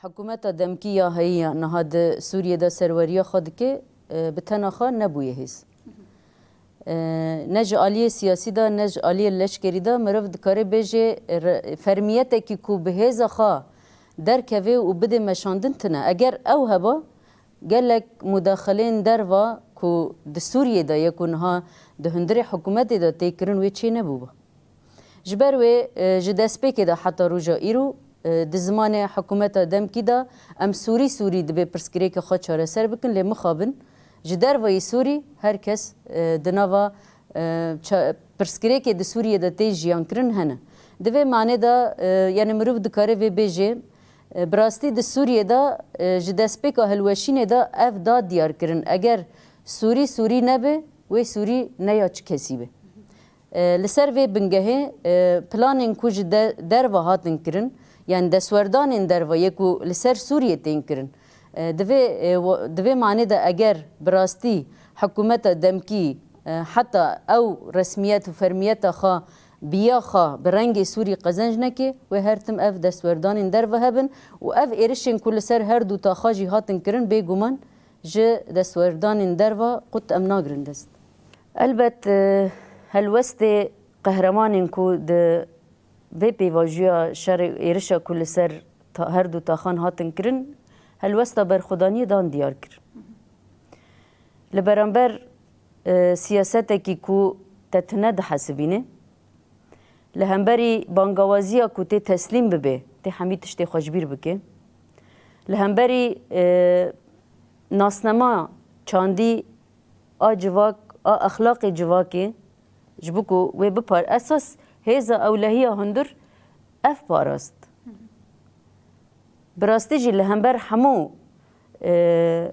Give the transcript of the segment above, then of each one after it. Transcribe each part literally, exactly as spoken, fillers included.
Hikûmeta demkî ya heyî ya niha di Sûriyê de serweriya xwe dike, e, bi tena xwe nebûye hêz. E, ne ji aliyê siyasî de, ne ji aliyê leşkerî de mirov dikare bêje re-, fermiyetekî ku bi hêza xwe derkeve û bide meşandin tine. Eger ew heba, gelek mudaxilên derva ku di Sûriyê de ye ku niha di hundirê hikûmetê de tê kirin wê çê nebûba. Ji ber wê, e, ji destpêkê de heta roja îro, e, di zimanê hikûmeta demkî de em sûrî sûrî dibê pirsgirêkê xwe çareser bikin, lê mixabin ji dervayî Sûrî her kes, e, di nava, e, ça-, pirsgirêkê di Sûriyê de tê jiyan kirin hene. Di vê manê de, e, yani mirov dikare vê bêjê, e, bi rastî di Sûriyê de, e, ji destpêka hilweşînê de ev da diyar kirin. Eger sûrî sûrî nebe, wê sûrî ne ya çi kesî be. E, li ser vê bingehê, e, planên ku ji de-, derva hatin kirin, yani destwerdanên derva yê ku li ser Sûriyê tên kirin, e, di vê, e, wa-, di vê manê de eger bi rastî hikûmeta demkî, e, heta ew resmiyet û fermiyeta xwe bi ya xwe bi rengê Sûrî qezenc neke, wê her tim ev destwerdanên derva hebin û ev êrişên ku li ser her du taxa jî hatin kirin, bêguman ji destwerdanên derva qut em nagrin dest. Elbet, e, helwestê qehremanên ku di vê pêvajoya şerê êrişa ku li ser ta-, her du taxan hatin kirin, helwesta berxwedaniyê dan diyar kir. Li beramber, e, siyasetekî ku te tune dihesibîne, li hemberî bangawaziya ku tê teslîm bibe, tê hemî tiştê xwe ji bîr bike. Li hemberî, e, nasnema çandî a civak, a exlaqê civakê, ji bo ku wê bipar-, esas hêza ewlehiya hundir ev parast. Bi rastî jî li hember hemû, e,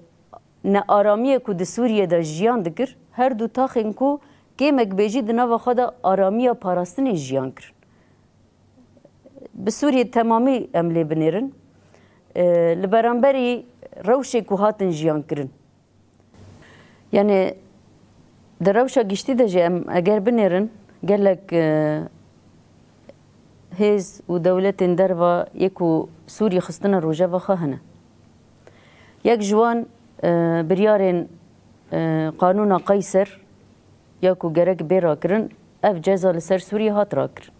nearamiyê ku di Sûriyê de jiyan dikir, her du taxên ku kêmek bêjî di nava xwe de aramiya parastinê jiyan kirin. Bi Sûriyê temamî em lê binêrin. E, li beramberî rewşê ku hatin jiyan kirin. Yani di rewşa giştî de jî em eger binêrin, gelek, e, hêz û dewletên derva yê ku Sûrî xistine rojeva xwe hene. Yek ji wan, e, biryarên, e, qanûna Qeyser ya ku gerek bê rakirin, ev ceza li ser Sûriyê hat rakirin.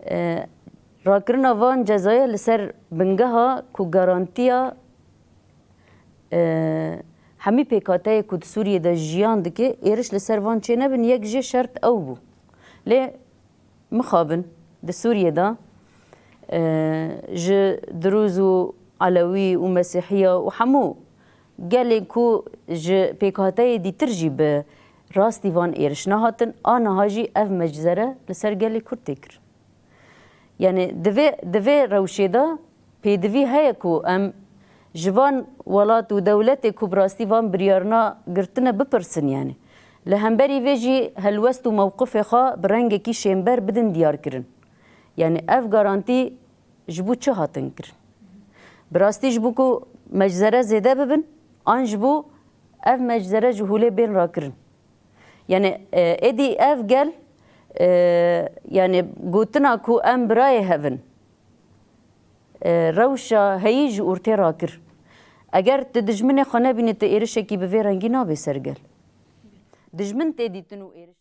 E, rakirina van cezaya li ser bingeha ku garantiya, e, hemî pêkhateyê ku di Sûriyê de jiyan dike, êriş li ser van çênebin, yek jê şert ew bû. Lê mixabin di Sûriyê de, e, ji Dirûz û Elewî û Mesîhiya û hemû gelên ku ji pêkhateyê dîtir jî bi rastî van êriş nehatin, a niha jî ev meczere li ser gelê Kurd tê kirin. Yani di vê, di vê rewşê de pêdivî heye ku em ji van welat û dewletê ku bi rastî van biryarina girtine bipirsin yani. Li hemberî vê jî helwest û mewqifê xwe bi rengekî şênber bidin diyar kirin. Yani ev garantî ji bo çi hatin kirin? Bi rastî ji bo ku meczere zêde bibin, an ji bo ev meczere ji holê bên rakirin? Yani, e, êdî ev gel, e, yani gotina ku em birayê hev in, e, rewşa heyî ji ortê rakir. Eger tu dijminê xwe nebînî, tu êrişekî bi vê rengî nabê ser gel. Dijmin tê dîtin û êriş